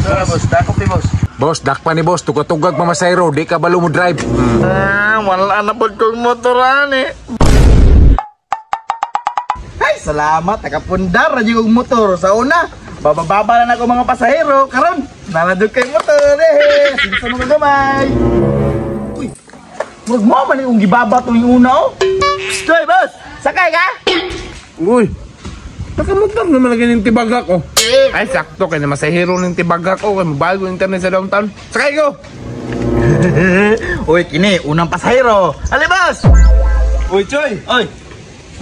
Tara, boss, dakop ni boss. Boss, dakpa ni boss, tugag-tugag mamasayro, di ka balo mo drive. Ah, wala na pod kong motor ani. Ay, salamat, nakapundar na jud kong motor sa una. Bababa na nako mga pasahero karon. Naladog kay motor eh. Sinsa mo gamay. Uy. Murag mo man yung gibaba tuwing una oh. Psst, boss. Sakay ka? Uy. Nakamotor naman lagi ning tibagak oh. Ay sakto kay na masahero ning tibagak oh kay mobago internet sa downtown. Sakay ko. Uy, kini unang pasahero. Ali, boss. Uy, Choy. Oy.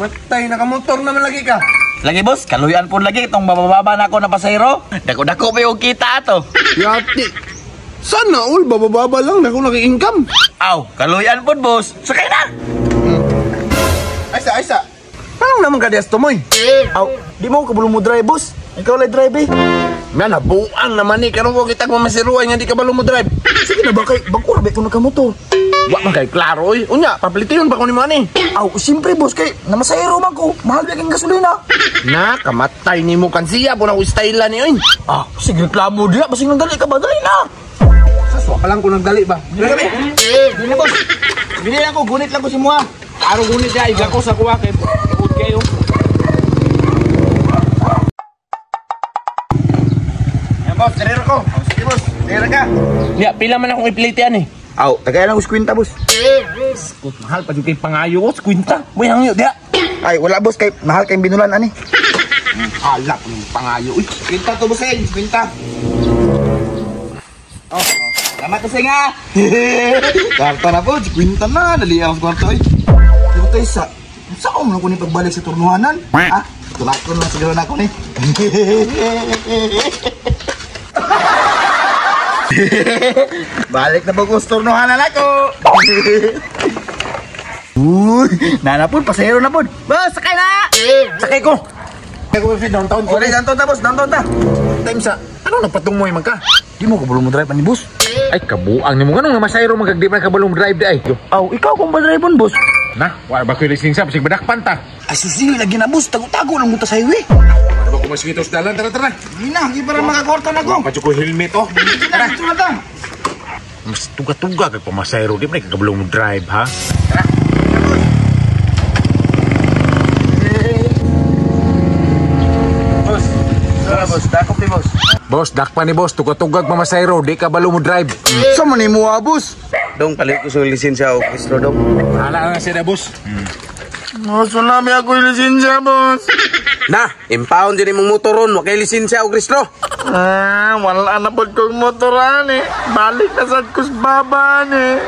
Matay nakamotor naman lagi ka. Lagi boss, kaluyan po lagi itong bababa na ako na pasahero. Dako-dako pa yung kita ato. Yati. Sana all bababa lang nako naki-income. Aw, kaluyan po boss. Sakay na. Ay sa, ay sa. Paano naman ka dias tumoy? Aw, di mo kabalo mo drive boss. Ikaw lay drive eh. Nga nabuang naman ni karon ko kitag mamasiruan nga di ka balo mo drive. Sige na ba kay bag-o ra ba ko nakamotor. Wa man kay klaro oy. Unya, paplitiyon pa ko nimo ani. Aw, siyempre boss kay namasahero man ko. Mahal ba kang gasolina? Na, kamatay nimo kansiya po na ko style ni oy. Ah, sige reklamo diya basing nang dali ka ba dali na. Saswa pa lang ko nagdali ba. Dili kami. Dili na boss. Bili lang ko, gunit lang ko si Mua. Araw gunit ya, iga ko sa kuha kay tuod kayo. Yan boss, tirero ko. Oh, sige boss, tira ka. Ya, pila man akong iplitian eh. Aw, tagay lang ko 50 boss. Kut mahal pa jud kay pangayo ko, 50. Muy hangyo diha. Ay, wala boss kay mahal kay binulan ani. Alak ng pangayo. Uy, 50 to boss eh, 50. Oh, oh. Salamat kasi nga. Kwarta na po, 50 na. Dali ako sa kwarta oy. Pero tayo sa saan mo na ko ni pagbalik sa turnuhanan? Ha? Tulak ko na siguro na ako ni. Balik na po ko sa turnuhanan ako. Uy, nana po, pasahero na po. Boss, sakay na! Sakay ko. Sakay ko downtown. Okay, downtown ta, boss, downtown ta. Time sa ano nagpatungmoy man ka? Di mo kabalo mo drive ani boss. Ay, kabuang nimo nganong namasayro man kag di man kabalong drive di ay. Aw, ikaw kung ba drive boss? Na, wa ba koy lisensya bisag badakpan ta. Ay susi lagi na boss, tago-tago lang mo ta sa highway. Wala ba ko mosquitoes dalan, tara tara. Di na, di para makakwarta na ko. Wa pa jud ko helmet oh. Tara, tara ta. Mas tuga-tuga kag pamasayro di man kabalong mo drive ha. Tara. Boss, tara boss, dakop ni boss. Boss, dakpa ni boss, tugag-tugag mamasayro, di ka balo mo drive. Sa man ni mo boss? Dong, palit ko sa lisensya o Kristro, dong. Hala na siya na, boss. Boss, wala may ako yung lisensya, boss. Na, impound din imong motor ron, wa kay lisensya o Kristro. Ah, wala na pod kong motor ani. Balik na sad ko sa baba ani.